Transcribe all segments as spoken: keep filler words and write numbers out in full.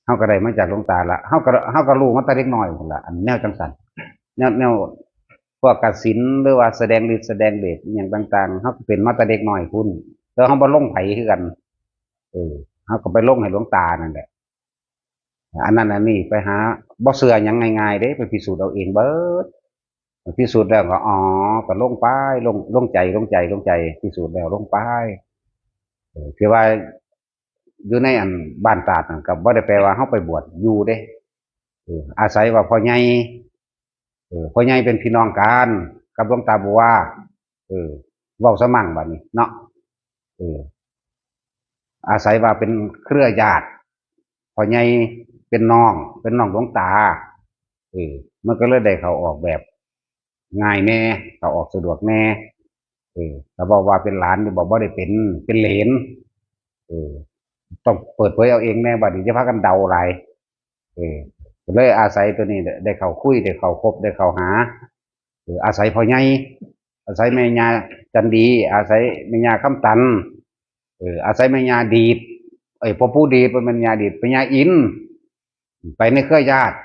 เฮาก็ได้มาจากหลวงตาละ เฮาก็ เฮาก็รู้มาแต่เด็กน้อยพุ้นละ อันแนวจั่งซั้น แนว แนวพวกกสิณ หรือว่าแสดงฤทธิ์แสดงเดชอิหยังต่างๆ เฮาก็เป็นมาแต่เด็กน้อยพุ้น แต่เฮาบ่ลงไผคือกัน เออ เฮาก็ไปลงให้หลวงตานั่นแหละ อันนั้นอันนี้ไปหา บ่เชื่อหยังง่ายๆเด้ ไปพิสูจน์เอาเองเบิด พิสูจน์แล้วก็ อ๋อ ก็ลงไป ลง ลงใจ ลงใจ ลงใจ พิสูจน์แล้วลงไป เออ คือว่าอยู่ในอันบ้านตาดนั่นก็บ่ได้แปลว่าเฮาไปบวชอยู่เด้ เออ อาศัยว่าพ่อใหญ่ เออ พ่อใหญ่เป็นพี่น้องกันกับหลวงตาบัว เออ เว้าซะมั่งบัดนี้เนาะ เออ อาศัยว่าเป็นเครือญาติ พ่อใหญ่เป็นน้อง เป็นน้องหลวงตา เออ มันก็เลยได้เข้าออกแบบ ง่ายแน่ เข้าออกสะดวกแน่ เออ ถ้าบอกว่าเป็นหลานนี่บอกบ่ได้เป็น เป็นเหลน เออ ต้องเปิดเผยเอาเองแน่ บัดนี้จะพากันเดาหลาย เออ ก็เลยอาศัยตัวนี้ได้เข้าคุย ได้เข้าคบ ได้เข้าหา เออ อาศัยพ่อใหญ่ อาศัยแม่ย่าจันดี อาศัยแม่ย่าคำตัน เออ อาศัยแม่ย่าดีด เอ้ย พ่อปู่ดีด บ่แม่นย่าดีด แม่ย่าอิน ไปในเครือญาติ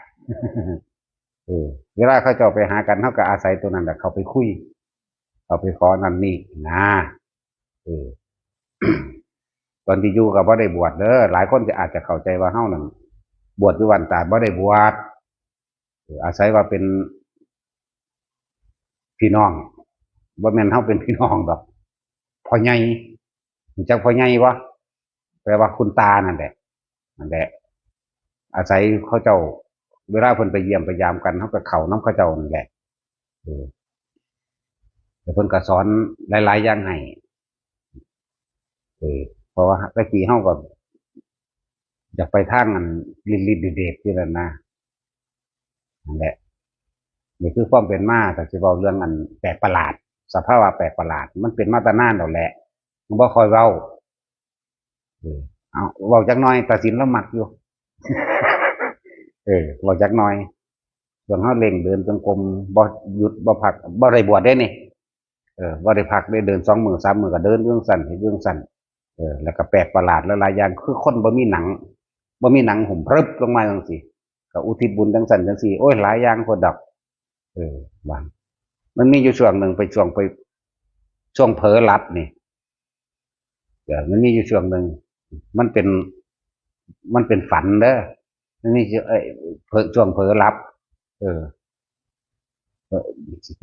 เออ เวลาเขาเจ้าไปหากัน เฮาก็อาศัยตัวนั้นแหละ เข้าไปคุย เข้าไปขอนั่นนี่นะ เออ ตอนที่อยู่ก็บ่ได้บวชเด้อ หลายคนจะอาจจะเข้าใจว่าเฮานั่นบวชอยู่บ้านตาด บ่ได้บวช เออ อาศัยว่าเป็นพี่น้อง บ่แม่นเฮาเป็นพี่น้องดอก พ่อใหญ่ รู้จักพ่อใหญ่บ่ แปลว่าคุณตานั่นแหละ นั่นแหละ อาศัยเขาเจ้า เวลาเพิ่นไปเยี่ยมไปยามกัน เฮาก็เข้านำเขาเจ้านั่นแหละ เออ แล้วเพิ่นก็สอนหลายๆอย่างให้ เออ เพราะว่าแต่กี้เฮาก็อยากไปทางอันฤทธิ์เดชที่นั่นนะ นั่นแหละ นี่คือความเป็นมา ถ้าสิเว้าเรื่องอันแปลกประหลาด สภาวะแปลกประหลาด มันเป็นมาแต่นานแล้วแหละ มันบ่ค่อยเว้า เออ เอา เว้าจักหน่อย ตาสินลาวมักอยู่ เออ เว้าจักหน่อย ช่วงเฮาเร่งเดินจงกรม บ่หยุดบ่พัก บ่ได้บวชเด้นี่ เออ บ่ได้พักเด้ เดินสองมื้อสามมื้อก็เดินอยู่จั่งซั้น เฮ็ดอยู่จั่งซั้น เออ แล้วก็แปลกประหลาดหลายๆอย่าง คือคนบ่มีหนัง บ่มีหนังหุ้มพรึบลงมาจั่งซี้ ก็อุทิศบุญจั่งซั้นจั่งซี้ โอ้ย หลายอย่างโพดดอก เออ ว่า มันมีอยู่ช่วงหนึ่ง ไปช่วง ไปช่วงเผลอหลับนี่ เดี๋ยวมันมีอยู่ช่วงหนึ่ง มันเป็น มันเป็นฝันเด้อ มันมีช่วง เอ้ย เผลอ ช่วงเผลอหลับ เออ เออ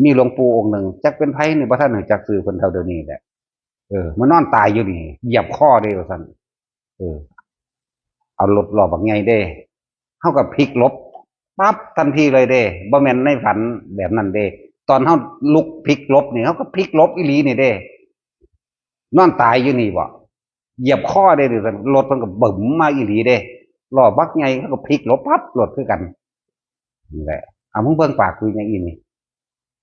มีหลวงปู่องค์หนึ่ง จักเป็นไผนี่ บ่ทันรู้จักชื่อเพิ่นเท่าเดี๋ยวนี้แหละ เออ มานอนตายอยู่นี่ เหยียบคอเด้ ว่าซั่น เออ เอารถล้อบักใหญ่เด้ เฮาก็พลิกหลบปั๊บทันทีเลยเด้ บ่แม่นในฝันแบบนั้นเด้ ตอนเฮาลุกพลิกหลบนี่ เฮาก็พลิกหลบอีหลีนี่เด้ นอนตายอยู่นี่บ่ เหยียบคอเด้ เดี๋ยวรถมันก็บึ้มมาอีหลีเด้ ล้อบักใหญ่ เขาก็พลิกหลบปั๊บ รถคือกัน นั่นแหละ เอา มึงเบิ่งปากกูอย่างอีนี่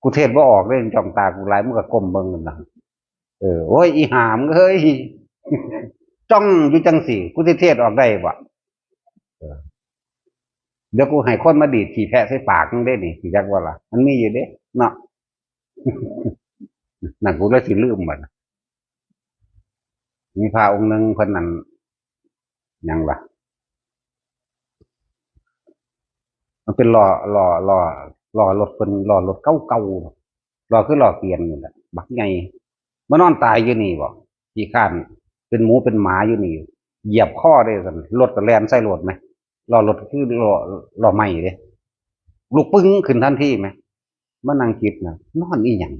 กูเทศบ่ออกเลย จ้องตากูหลาย มึงก็ก้มเบิ่งนั่นล่ะ เออ โอ้ย อีห่ามึงเอ้ย จ้องอยู่จั่งซี้ กูสิเทศออกได้บ่ เออ เดี๋ยวกูให้คนมาดีดขี้แพะใส่ปากมึงเด้นี่ สิจักบ่ล่ะ มันมีอยู่เด้ เนาะ นั่นกูเลยสิลืมบัดน่ะ มีพระองค์หนึ่งเพิ่นนั่น หยังล่ะ มันเป็นล้อ ล้อ ล้อ ล้อรถเพิ่น ล้อรถเก่าๆ ล้อคือล้อเกวียนนี่แหละ บักใหญ่ มานอนตายอยู่นี่บ่ ขี้คร้าน เป็นหมูเป็นหมาอยู่นี่ เหยียบคอเด้ซั่น รถก็แล่นใส่รถแหม ล้อรถคือล้อ ล้อไม้เด้ ลุกปึ้งขึ้นทันทีแหม มานั่งคิดนะ นอนอีหยัง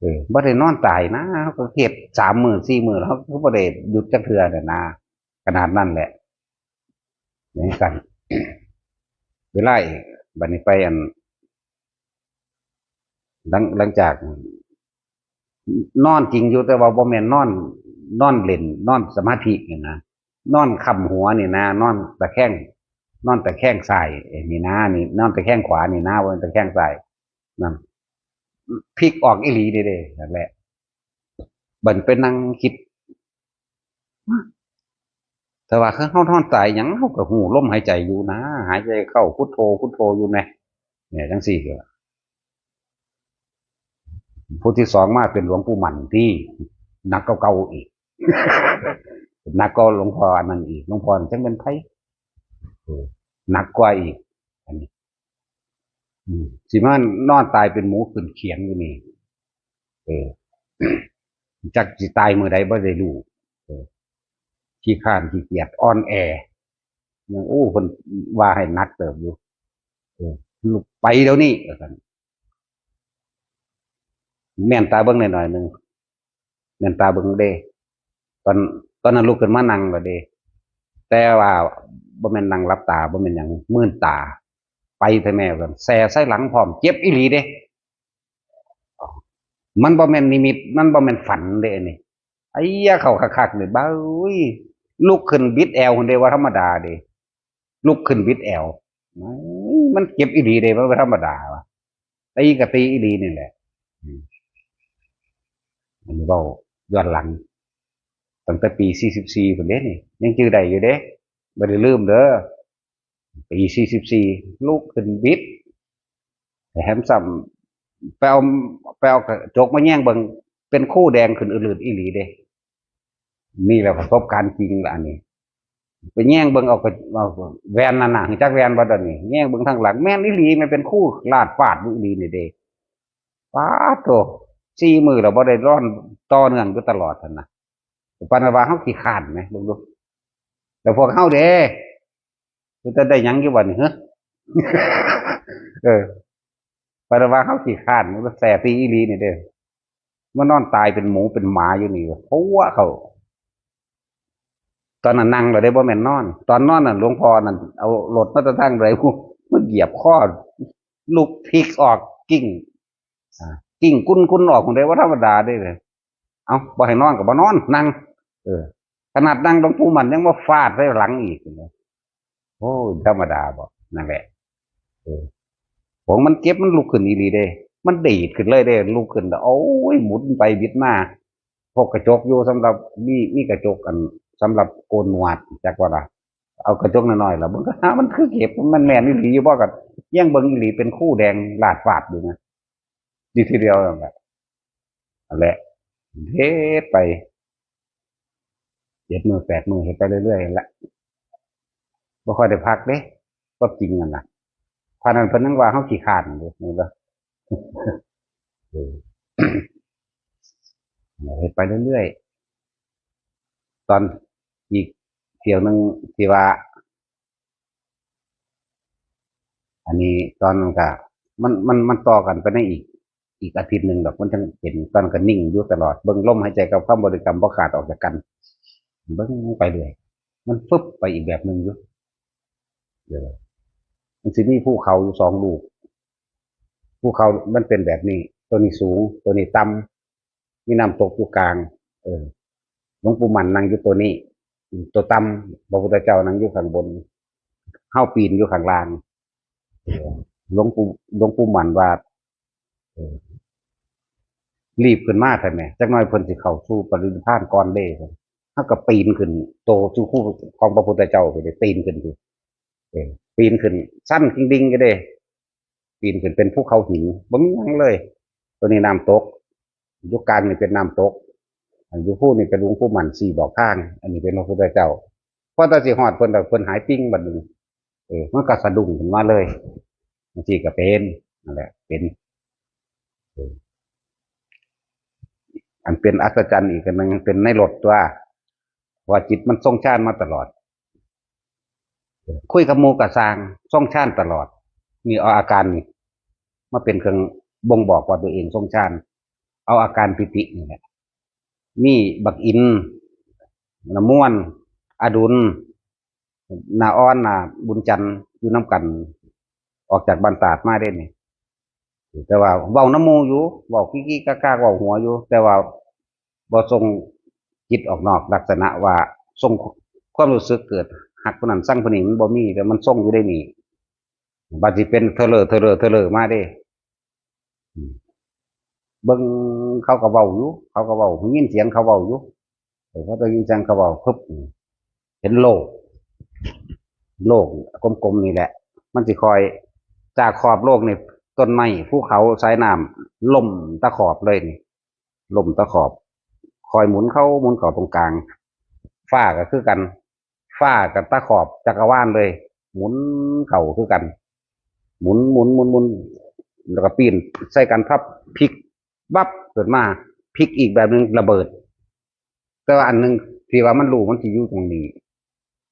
เออ บ่ได้นอนตายนะ เฮาก็เฮ็ดสามมื้อสี่มื้อแล้ว เฮาก็บ่ได้หยุดจักเทื่อน่ะนะ ขนาดนั้นแหละ เหมือนกัน เวลาอีก บัดนี้ไปอัน หลัง หลังจาก นอนจริงอยู่ แต่ว่าบ่แม่นนอน นอนเล่น นอนสมาธินี่นะ นอนค้ำหัวนี่นะ นอนตะแคง นอนตะแคงซ้าย เอ้ย นี่นะ นี่ นอนตะแคงขวานี่นะ บ่แม่นตะแคงซ้าย นั่น พลิกออกอีหลีเด้ นั่นแหละ บัดไปนั่งคิด แต่ว่าคือเฮานอนตายหยัง เฮาก็ฮู้ลมหายใจอยู่นะ หายใจเข้าพุทโธ พุทโธอยู่แหม เนี่ย จั่งซี้ก็ ผู้ที่สองมาเป็นหลวงปู่หมั่นที่หนักกว่าเก่าอีก หนักกว่าหลวงพ่ออันนั้นอีก หลวงพ่อจั่งเป็นไผ เออ หนักกว่าอีก อันนี้ อืม สิมานอนตายเป็นหมูขึ้นเขียงอยู่นี่ เออ จักสิตายมื้อใดบ่ได้รู้ เออ ขี้คร้านขี้เกียจอ่อนแอ ยัง โอ้ เพิ่นว่าให้หนักเติบอยู่ เออ ลุกไปเดี๋ยวนี้ ว่าซั่น แม่นตาเบิ่งหน่อยๆหนึ่ง แม่นตาเบิ่งเด้ ตอน ตอนนั้นลุกขึ้นมานั่งแล้วเด้ แต่ว่าบ่แม่นนั่งหลับตา บ่แม่นหยัง มืนตา ไปแท้แม่ ว่าซั่น แส่ใส่หลังพร้อม เจ็บอีหลีเด้ มันบ่แม่นนิมิต มันบ่แม่นฝันเด้อันนี้ ไอ้เหี้ย เข้าคักๆเลย บ้า อุ้ย ลุกขึ้นบิดแอวพุ้นเด้ ว่าธรรมดาเด้ ลุกขึ้นบิดแอว มันเจ็บอีหลีเด้ มันบ่ธรรมดาว่ะ ตีก็ตีอีหลีนี่แหละ อืม อันนี้เว้าย้อนหลัง ตั้งแต่ปีสี่สิบสี่พุ้นเด้นี่ ยังจื่อได้อยู่เด้ บ่ได้ลืมเด้อ ปีสี่สิบสี่ ลุกขึ้นบิด แถมซ้ำไปเอา ไปเอากระจกมาแยงเบิ่ง เป็นคูแดงขึ้นอืดๆอีหลีเด้ นี่แหละประสบการณ์จริงละอันนี้ ไปแยงเบิ่งเอากระ เอาแว่นนั่นน่ะ รู้จักแว่นบ่ตอนนี้ แยงเบิ่งทางหลัง แม่นอีหลี มันเป็นคูลาดฟาดอยู่อีหลีนี่เด้ ป๊าดโธ่ สี่มื้อแล้วบ่ได้นอนต่อเนื่องอยู่ตลอดหั่นน่ะ ปานว่าเฮาขี้คร้านแหม เบิ่งดู แล้วพวกเฮาเด้ มันจะได้หยังอยู่บัดนี้ ฮะ เออ ปานว่าเฮาขี้คร้าน มันแสบอีหลีนี่เด้ มานอนตายเป็นหมูเป็นหมาอยู่นี่ เพราะว่าเขา ตอนนั้นนั่งแล้วเด้ บ่แม่นนอน ตอนนอนน่ะ หลวงพ่อนั่นเอารถมาแต่ทางใด มาเหยียบคอ ลุกพลิกออก กิ้ง อ่า กิ้งกุ้นๆออกพุ้นเด้ บ่ธรรมดาเด้เลย เอ้า บ่ให้นอนก็บ่นอน นั่ง เออ ขนาดนั่งหลวงปู่มั่นยังมาฟาดใส่หลังอีกเลย โอ้ย ธรรมดาบ่ นั่นแหละ เออ ของมันเจ็บ มันลุกขึ้นอีหลีเด้ มันดีดขึ้นเลยเด้ ลุกขึ้นแล้ว โอ้ย หมุนไปบิดมา พกกระจกอยู่ สำหรับ มี มีกระจกอันสำหรับโกนหนวด จักว่าล่ะ เอากระจกน้อยๆล่ะ มันก็หา มันคือเจ็บ มันแม่นอีหลีอยู่บ่ ก็ยังเบิ่งอีหลี เป็นคูแดงลาดฟาดอยู่นะ อยู่ทีเดียวนั่นแหละ นั่นแหละ เฮ็ดไป เจ็ดมื้อแปดมื้อ เฮ็ดไปเรื่อยๆนั่นแหละ บ่ค่อยได้พักเด้ ความจริงนั่นน่ะ เพราะนั้นเพิ่นยังว่าเฮาขี้คร้านอยู่ เห็นบ่ เออ เฮ็ดไปเรื่อยๆ ตอนอีกเที่ยวหนึ่งที่ว่า อันนี้ตอนนั้นก็ มัน มัน มันต่อกันไปในอีก อีกอาทิตย์หนึ่งดอก มันจั่งเป็น ตอนนั้นก็นิ่งอยู่ตลอด เบิ่งลมหายใจกับความบริกรรมบ่ขาดออกจากกัน เบิ่งไปเรื่อย มันฟึบไปอีกแบบหนึ่งอยู่ เดี๋ยว มันสิมีภูเขาอยู่สองลูก ภูเขามันเป็นแบบนี้ ตัวนี้สูง ตัวนี้ต่ำ มีน้ำตกอยู่กลาง เออ หลวงปู่มั่นนั่งอยู่ตัวนี้ ตัวต่ำ พระพุทธเจ้านั่งอยู่ข้างบน เฮาปีนอยู่ข้างล่าง เออ หลวงปู่ หลวงปู่มั่นว่า เออ รีบขึ้นมาแท้แหม จักหน่อยเพิ่นสิเข้าสู่ปรินิพพานก่อนเด้ เฮาก็ปีนขึ้น โตสู่คู่ของพระพุทธเจ้าไปเลย ปีนขึ้นสิ เออ ปีนขึ้น ชันดิ่งๆอยู่เด้ ปีนขึ้นเป็นภูเขาหิน บ่มีหยังเลย ตัวนี้น้ำตก อยู่กลางนี่เป็นน้ำตก อันอยู่ภูนี่เป็นหลวงปู่มั่นชี้บอกทาง อันนี้เป็นพระพุทธเจ้า พอแต่สิฮอดเพิ่นแล้ว เพิ่นหายปิ้งบัดนี้ เออ มันก็สะดุ้งขึ้นมาเลย จั่งซี้ก็เป็น นั่นแหละ เป็น เออ อันเป็นอัศจรรย์อีกอันหนึ่ง เป็นในรถตัว ว่าจิตมันทรงฌานมาตลอด คุยกับหมู่ก็ซ่าง ทรงฌานตลอด นี่เอาอาการนี่มาเป็นเครื่องบ่งบอกว่าตัวเองทรงฌาน เอาอาการปีตินี่แหละ มีบักอินทร์ น้ำม่วน อดุล น้าอ่อน น้าบุญจันทร์ อยู่นำกัน ออกจากบ้านตาดมาเด้นี่ แต่ว่าเว้านำหมู่อยู่ เว้ากิกๆกักๆ เว้าหัวอยู่ แต่ว่าบ่ส่งจิตออกนอก ลักษณะว่าส่งความรู้สึกเกิดฮักผู้นั้นชังผู้นี้ มันบ่มี แต่มันส่งอยู่ในนี่ บัดสิเป็นเทอเลอเทอเลอเทอเลอมาเด้ อืม เบิ่งเขาก็เว้าอยู่ เขาก็เว้า ยินเสียงเขาเว้าอยู่ เออ พอได้ยินเสียงเขาเว้าปุ๊บ อืม เห็นโลก โลกกลมๆนี่แหละ มันสิคอย จากขอบโลกนี่ ต้นไม้ ภูเขา สายน้ำ ล่มตะขอบเลยนี่ ล่มตะขอบ คอยหมุนเข้าหมุนเข้าตรงกลาง ฟ้าก็คือกัน ฟ้ากับตะขอบจักรวาลเลย หมุนเข้าคือกัน หมุนหมุนหมุนหมุน แล้วก็ปีนใส่กันพับ พลิกวับขึ้นมา พลิกอีกแบบหนึ่งระเบิด แต่ว่าอันหนึ่งที่ว่ามันรู้มันสิอยู่ตรงนี้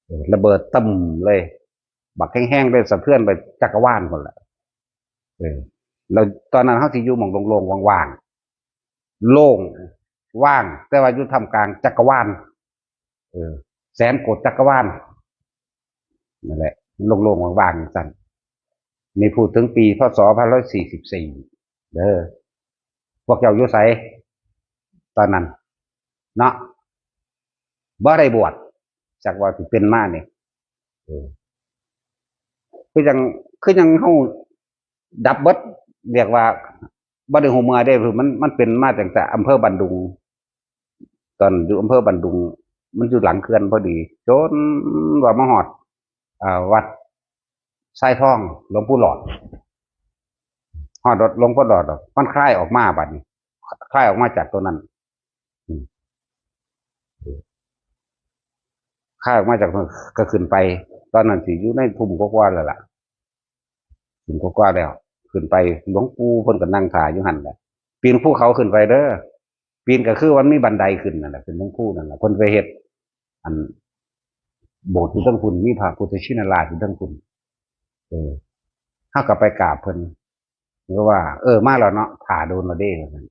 เออ ระเบิดตึ้มเลย บักแฮงๆเลย สะเทือนไปจักรวาลหมดแหละ เออ แล้วตอนนั้นเฮาสิอยู่หม่องโล่งๆว่างๆ โล่งว่าง แต่ว่าอยู่ท่ามกลางจักรวาล เออ แสนโกดจักรวาล นั่นแหละ มันโล่งๆว่างๆจังซั่น นี่พูดถึงปี พ.ศ. พันร้อยสี่สิบสี่ เด้อ พวกเจ้าอยู่ไสตอนนั้น เนาะ บ่ได้บวช จักว่าสิเป็นมานี่ เออ คือจั่ง คือจั่งเฮาดับเบิด เรียกว่าบ่ได้ฮู้เมื่อเด้ คือมัน มันเป็นมาตั้งแต่อำเภอบ้านดุง ตอนอยู่อำเภอบ้านดุง มันอยู่หลังเขื่อนพอดี จนว่ามาฮอด อ่า วัดทรายทอง หลวงปู่หลอด ฮอดวัดหลวงปู่หลอด มันคลายออกมาบัดนี้ คลายออกมาจากตัวนั้น อืม คลายออกมาจากตัวนั้นก็ขึ้นไป ตอนนั้นสิอยู่ในทุ่มกว่าๆแล้วล่ะ ทุ่มกว่าๆแล้ว ขึ้นไป หลวงปู่เพิ่นก็นั่งถ่าอยู่หั่นแหละ ปีนภูเขาขึ้นไปเด้อ ปีนก็คือมันมีบันไดขึ้นนั่นแหละ ขึ้นเทิงภูนั่นแหละ เพิ่นไปเฮ็ด อัน โบสถ์อยู่เทิงพุ้น มีพระพุทธชินราชอยู่เทิงพุ้น เออ เฮาก็ไปกราบเพิ่น ก็ว่า เออ มาแล้วเนาะ ถ่าโดนแล้วเด้ ว่าซั่น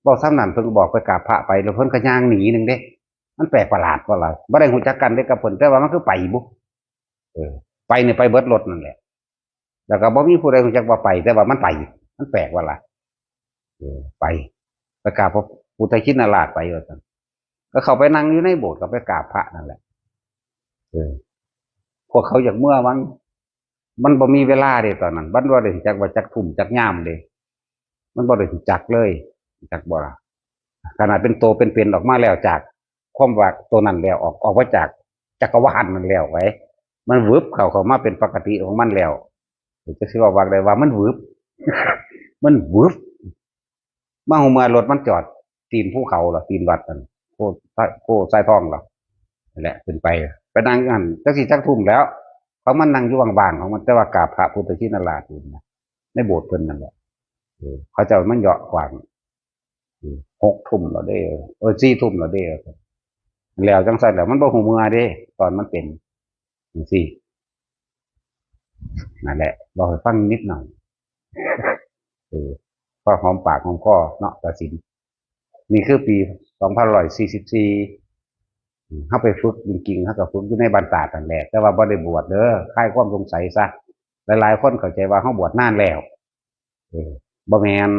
เว้าส่ำนั้น เพิ่นก็บอกไปกราบพระไป แล้วเพิ่นก็ย่างหนีหนึ่งเด้ มันแปลกประหลาดบ่ล่ะ บ่ได้ฮู้จักกันเด้กับเพิ่น แต่ว่ามันคือไปบุ เออ ไปนี่ไปเบิดรถนั่นแหละ แล้วก็บ่มีผู้ใดฮู้จักว่าไป แต่ว่ามันไป มันแปลกบ่ล่ะ เออ ไป ไปกราบพระพุทธชินราชไป ว่าซั่น ก็เข้าไปนั่งอยู่ในโบสถ์ ก็ไปกราบพระนั่นแหละ เออ พวกเขาอยากเมือมั้ง มันบ่มีเวลาเด้ตอนนั้น มันบ่ได้ฮู้จักว่าจักทุ่มจักยามเด้ มันบ่ได้ฮู้จักเลย จักบ่ล่ะ ขนาดเป็นโตเป็นๆออกมาแล้วจากความว่าตัวนั้นแล้ว ออก ออกมาจากจักรวาลนั่นแล้วไว้ มันวึบเข้า เข้ามาเป็นปกติของมันแล้ว จะสิว่าว่าได้ว่ามันวึบ มันวึบ มาฮู้เมื่อรถมันจอด ตีนภูเขาเหรอ ตีนวัดนั่น โพธิ์ โพธิ์ทรายทองเหรอ นั่นแหละ ขึ้นไป ไปนั่งอยู่หั่น จักสิจักทุ่มแล้ว เขามานั่งอยู่ว่างๆของมัน แต่ว่ากราบพระพุทธชินราชอยู่นะ ในโบสถ์เพิ่นนั่นแหละ เออ เขาเจ้ามันเยาะกว้าง เออ หกทุ่มแล้วเด้ เออ สี่ทุ่มแล้วเด้ แล้วจั่งซั่นแหละ มันบ่ฮู้เมื่อเด้ ตอนมันเป็นจั่งซี้ นั่นแหละ เว้าให้ฟังนิดหน่อย เออ พอหอมปากหอมคอเนาะ กสิณ นี่คือปี สองพันร้อยสี่สิบสี่ อืม เฮาไปฝึกจริงๆ เฮาก็ฝึกอยู่ในบ้านตาดนั่นแหละ แต่ว่าบ่ได้บวชเด้อ คลายความสงสัยซะ หลายๆคนเข้าใจว่าเฮาบวชนานแล้ว เออ บ่แม่น